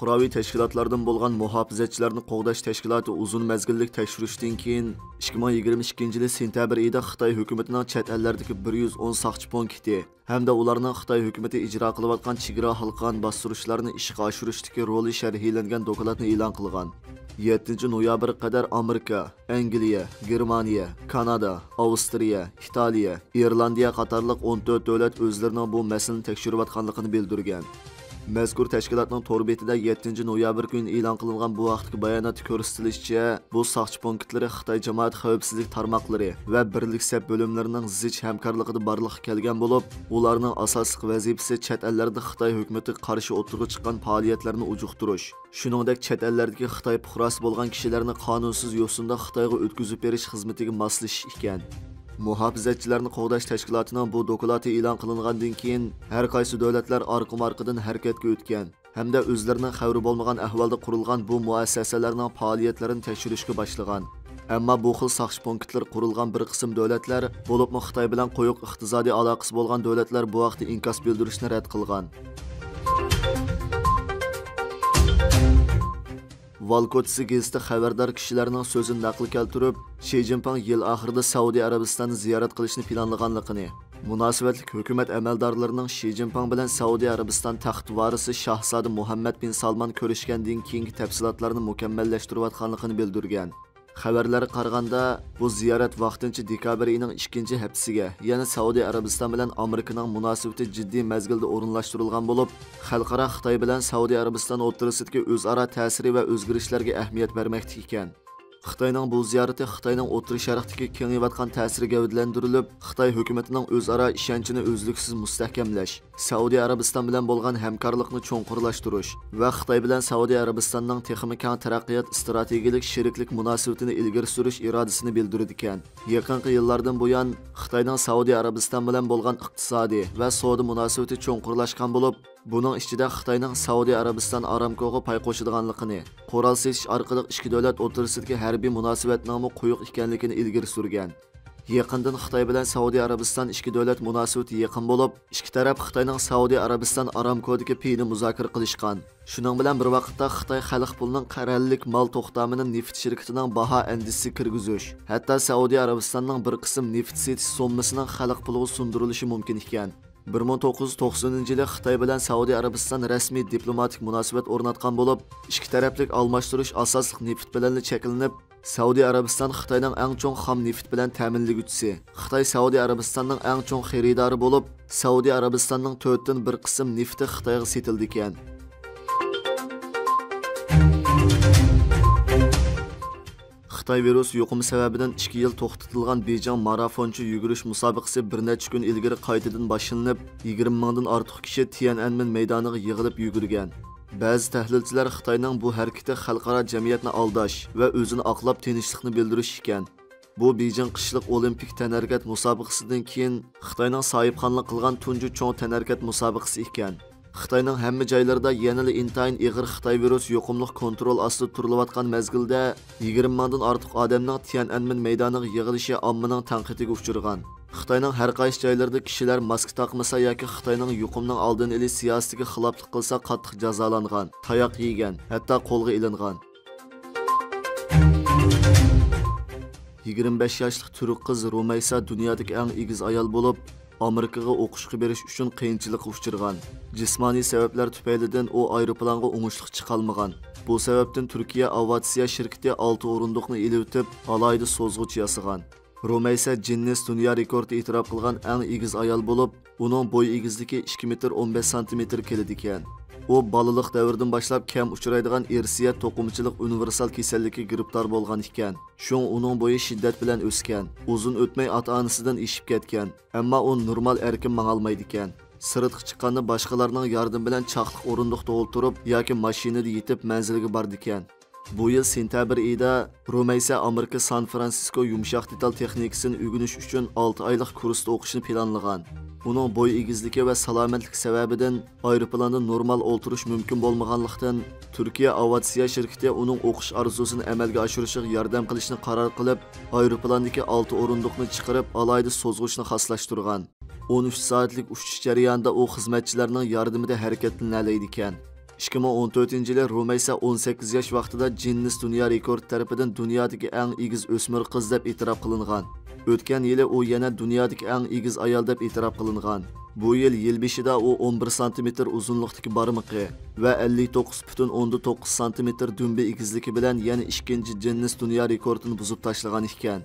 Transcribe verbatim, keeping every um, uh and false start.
پۇقراۋى تەشكىلاتلاردىن بولغان مۇھاپىزەتچىلەرنى قوغداش تەشكىلاتى ئۇزۇن مەزگىللىك تەكشۈرۈشتىن كېيىن، ئىككى مىڭ يىگىرمە ئىككىنچى يىلى سېنتەبىر ئېيىدا خىتاي ھۆكۈمىتىنىڭ چەت ئەللەردىكى بىر يۈز ئون ساقچى پونكىتى ھەمدە ئۇلارنىڭ خىتاي ھۆكۈمىتى ئىجرا قىلىۋاتقان چېگرا ھالقىغان باستۇرۇشلارنى ئىشقا ئاشۇرۇشتىكى رولى شەرھلەنگەن دوكلاتنى ئېلان قىلغان. يەتتىنچى نويابىرغا قەدەر ئامېرىكا، ئەنگلىيە، گېرمانىيە، كانادا، ئاۋسترىيە، ئىتالىيە، ئىرلاندىيە قاتارلىق ئون تۆت دۆلەت ئۆزلىرىنىڭ بۇ مەسىلىنى تەكشۈرۈۋاتقانلىقىنى بىلدۈرگەن. مەزكۇر تەشكىلاتنىڭ تور بېتىدە يەتتىنچى نويابىر كۈنى ئېلان قىلىنغان بۇ ھەقتىكى باياناتتا كۆرسىتىلىشىچە، بۇ ساقچى پونكىتلىرى خىتاي جامائەت خەۋپسىزلىك تارماقلىرى ۋە بىرلىك سەپ بۆلۈملىرىنىڭ زىچ ھەمكارلىقىدا بارلىققا كەلگەن بولۇپ، ئۇلارنىڭ ئاساسلىق ۋەزىپىسى چەت ئەللەردە خىتاي ھۆكۈمىتىگە قارشى ئوتتۇرىغا چىققان پائالىيەتلەرنى ئۇجۇقتۇرۇش، شۇنىڭدەك چەت ئەللەردىكى خىتاي پۇقراسى بولغان كىشىلەرنى قانۇنسىز يوسۇندا خىتايغا ئۆتكۈزۈپ بېرىش خىزمىتىگە ماسلىشىش ئىكەن. مۇھاپىزەتچىلەرنى قوغداش تەشكىلاتىنىڭ بۇ دوكلاتى ئېلان قىلىنغاندىن كېيىن، ھەر قايسى دۆلەتلەر ئارقىمۇ ئارقىدىن ھەرىكەتكە ئۆتكەن ھەمدە ئۆزلىرىنىڭ خەۋىرى بولمىغان ئەھۋالدا قۇرۇلغان بۇ مۇئەسسەسەلەرنىڭ پائالىيەتلىرىنى تەكشۈرۈشكە باشلىغان. ئەمما بۇ خىل ساقچى پونكىتلىرى قۇرۇلغان بىر قىسىم دۆلەتلەر، بولۇپمۇ خىتاي بىلەن قويۇق ئىقتىسادىي ئالاقىسى بولغان دۆلەتلەر بۇ ھەقتە ئىنكاس بىلدۈرۈشنى رەت قىلغان. ۋال كوچىسى گېزىتى خەۋەردار كىشىلەرنىڭ سۆزىنى نەقىل كەلتۈرۈپ، شى جىنپىڭ يىل ئاخىرىدا سەئۇدى ئەرەبىستاننى زىيارەت قىلىشنى پىلانلىغانلىقىنى، مۇناسىۋەتلىك ھۆكۈمەت ئەمەلدارلىرىنىڭ شى جىنپىڭ بىلەن سەئۇدى ئەرەبىستان تەخت ۋارىسى شاھزادە مۇھەممەد بىن سالمان كۆرۈشكەندىن كېيىنكى تەپسىلاتلارنى مۇكەممەللەشتۈرۈۋاتقانلىقىنى بىلدۈرگەن. خەۋەرلەرگە قارىغاندا، بۇ زىيارەت ۋاقتىنچە دېكابىر ئېيىنىڭ ئىككىنچى ھەپتىسىگە، يەنى سەئۇدى ئەرەبىستان بىلەن ئامېرىكىنىڭ مۇناسىۋىتى جىددىي مەزگىلدە ئورۇنلاشتۇرۇلغان بولۇپ، خەلقئارا خىتاي بىلەن سەئۇدى ئەرەبىستان ئوتتۇرىسىدىكى ئۆزئارا تەسىرى ۋە ئۆزگىرىشلەرگە ئەھمىيەت بەرمەكتە ئىكەن. خىتاينىڭ بۇ زىيارىتى خىتاينىڭ ئوتتۇرا شەرقتىكى كېڭىيىۋاتقان تەسىرى گەۋدىلەندۈرۈلۈپ، خىتاي ھۆكۈمىتىنىڭ ئۆزئارا ئىشەنچىنى ئۈزلۈكسىز مۇستەھكەملەش، سەئۇدى ئەرەبىستان بىلەن بولغان ھەمكارلىقنى چوڭقۇرلاشتۇرۇش ۋە خىتاي بىلەن سەئۇدى ئەرەبىستاننىڭ تېخىمۇ كەڭ تەرەققىيات ئىستراتېگىيەلىك شېرىكلىك مۇناسىۋىتىنى ئىلگىرى سۈرۈش ئىرادىسىنى بىلدۈرىدىكەن. يېقىنقى يىللاردىن بۇيان، خىتاينىڭ سەئۇدى ئەرەبىستان بىلەن بولغان ئىقتىسادىي ۋە سودا مۇناسىۋىتى چوڭقۇرلاشقان بولۇپ، بۇنىڭ ئىچىدە خىتاينىڭ سەئۇدى ئەرەبىستان ئارامكوغا پاي قوشىدىغانلىقىنى، قورال سېتىش ئارقىلىق ئىككى دۆلەت ئوتتۇرىسىدىكى ھەربىي مۇناسىۋەتنىڭمۇ قويۇق ئىكەنلىكىنى ئىلگىرى سۈرگەن. يېقىندىن خىتاي بىلەن سەئۇدى ئەرەبىستان ئىككى دۆلەت مۇناسىۋىتى يېقىن بولۇپ، ئىككى تەرەپ خىتاينىڭ سەئۇدى ئەرەبىستان ئارامكودىكى پېيىنى مۇزاكىرە قىلىشقان. شۇنىڭ بىلەن بىر ۋاقىتتا، خىتاي خەلق پۇلىنىڭ قەرەللىك مال توختامىنى نېفىت شىركىتىنىڭ باھا ئەندىزىسىگە كىرگۈزۈش، ھەتتا سەئۇدى ئەرەبىستاننىڭ بىر قىسىم نېفىت سېتىش سوممىسىنىڭ خەلق پۇلىغا سۇندۇرۇلۇشى مۇمكىن ئىكەن. بىر مىڭ توققۇز يۈز توقسىنىنچى يىلى خىتاي بىلەن سەئۇدى ئەرەبىستان رەسمىي دىپلوماتىك مۇناسىۋەت ئورناتقان بولۇپ، ئىككى تەرەپلىك ئالماشتۇرۇش ئاساسلىق نېفىت بىلەنلا چەكلىنىپ، سەئۇدى ئەرەبىستان خىتاينىڭ ئەڭ چوڭ خام نېفىت بىلەن تەمىنلىگۈچىسى. خىتاي سەئۇدى ئەرەبىستاننىڭ ئەڭ چوڭ خېرىدارى بولۇپ، سەئۇدى ئەرەبىستاننىڭ تۆتتىن بىر قىسىم نېفىتى خىتايغا سېتىلىدىكەن. خىتاي ۋىرۇس يۇقۇمى سەۋەبىدىن ئىككى يىل توختىتىلغان بېيجىڭ مارافونچە يۈگۈرۈش مۇسابىقىسى بىر نەچچە كۈن ئىلگىرى قايتىدىن باشلىنىپ، يىگىرمە مىڭدىن ئارتۇق كىشى تيەنئەنمېن مەيدانىغا يىغىلىپ يۈگۈرگەن. بەزى تەھلىلچىلەر خىتاينىڭ بۇ ھەرىكىتى خەلقئارا جەمئىيەتنى ئالداش ۋە ئۆزىنى ئاقلاپ تىنچلىقنى بىلدۈرۈش ئىكەن. بۇ بېيجىڭ قىشلىق ئولىمپىك تەنھەرىكەت مۇسابىقىسىدىن كېيىن خىتاينىڭ ساھىبخانلىق قىلغان تۇنجى چوڭ تەنھەرىكەت مۇسابىقىسى ئىكەن. خىتاينىڭ ھەممە جايلىرىدا يەنىلا ئىنتايىن ئېغىر خىتاي ۋىرۇس يۇقۇملۇق كونترول ئاستىدا تۇرۇلۇۋاتقان مەزگىلدە، يىگىرمە مىڭدىن ئارتۇق ئادەمنىڭ تيەنئەنمېن مەيدانىغا يىغىلىشى ئاممىنىڭ تەنقىدىگە ئۇچرىغان. خىتاينىڭ ھەر قايسى جايلىرىدا كىشىلەر ماسكا تاقمىسا ياكى خىتاينىڭ يۇقۇمنىڭ ئالدىنى ئېلىش سىياسىتىگە خىلاپلىق قىلسا قاتتىق جازالانغان، تاياق يېگەن، ھەتتا قولغا ئېلىنغان. يىگىرمە بەش ياشلىق تۈرك قىز رۇمەيسا دۇنيادىكى ئەڭ ئېگىز ئايال بولۇپ، ئامېرىكىغا ئوقۇشقا بېرىش ئۈچۈن قىيىنچىلىققا ئۇچرىغان. جىسمانىي سەۋەبلەر تۈپەيلىدىن ئۇ ئايروپىلانغا ئوڭۇشلۇق چىقالمىغان. بۇ سەۋەبتىن تۈركىيە ئاۋىئاتسىيە شىركىتى ئالتە ئورۇندۇقنى ئېلىۋېتىپ، ئالاھىدە سوزغۇچ ياسىغان. رۇمەيسە جىننېس دۇنيا رېكورتى ئېتىراپ قىلغان ئەڭ ئېگىز ئايال بولۇپ، ئۇنىڭ بوي ئېگىزلىكى ئىككى مېتىر ئون بەش سانتىمېتىر كېلىدىكەن. ئۇ بالىلىق دەۋرىدىن باشلاپ كەم ئۇچرايدىغان ئىرسىيەت توقۇمىچىلىق ئۇنىۋېرسال كېسەللىككە گىرىپتار بولغان ئىكەن. شۇڭا ئۇنىڭ بويى شىددەت بىلەن ئۆسكەن. ئۇزۇن ئۆتمەي ئاتا-ئانىسىدىن ئېشىپ كەتكەن. ئەمما ئۇ نورمال ئەركىن ماڭالمايدىكەن. سىرتقا چىققاندا باشقىلارنىڭ ياردىمى بىلەن چاقلىق ئورۇندۇقتا ئولتۇرۇپ ياكى ماشىنىدا يېتىپ مەنزىلگە بارىدىكەن. بۇ يىل سېنتەبىر ئېيىدا رۇمەيسە ئامېرىكا سان فرانسىسكو يۇمشاق دېتال تېخنىكىسىنى ئۆگىنىش ئۈچۈن ئالتە ئايلىق كۇرستا ئوقۇشنى پىلانلىغان. ئۇنىڭ بوي ئېگىزلىكى ۋە سالامەتلىكى سەۋەبىدىن ئايروپىلاندا نورمال ئولتۇرۇش مۇمكىن بولمىغانلىقتىن، تۈركىيە ئاۋىئاتسىيە شىركىتى ئۇنىڭ ئوقۇش ئارزۇسىنى ئەمەلگە ئاشۇرۇشىغا ياردەم قىلىشنى قارار قىلىپ، ئايروپىلاندىكى ئالتە ئورۇندۇقنى چىقىرىپ، ئالاھىدە سوزغۇچنى خاسلاشتۇرغان. ئون ئۈچ سائەتلىك ئۇچۇش جەريانىدا ئۇ خىزمەتچىلەرنىڭ ياردىمىدە ھەرىكەتلىنەلەيدىكەن. ئىككى مىڭ ئون تۆتىنچى يىلى رۇمەيسە ئون سەككىز ياش ۋاقتىدا جىننېس دۇنيا رېكورتى تەرىپىدىن دۇنيادىكى ئەڭ ئېگىز ئۆسمۈر قىز دەپ ئېتىراپ قىلىنغان. ئۆتكەن يىلى ئۇ يەنە دۇنيادىكى ئەڭ ئېگىز ئايال دەپ ئېتىراپ قىلىنغان. بۇ يىل يىل بېشىدا ئۇ ئون بىر سانتىمېتىر ئۇزۇنلۇقتىكى بارمىقى ۋە ئەللىك توققۇز پۈتۈن ئوندىن توققۇز سانتىمېتىر دۈمبە ئېگىزلىكى بىلەن يەنە ئىككىنچى جىننېس دۇنيا رېكورتىنى بۇزۇپ تاشلىغان ئىكەن.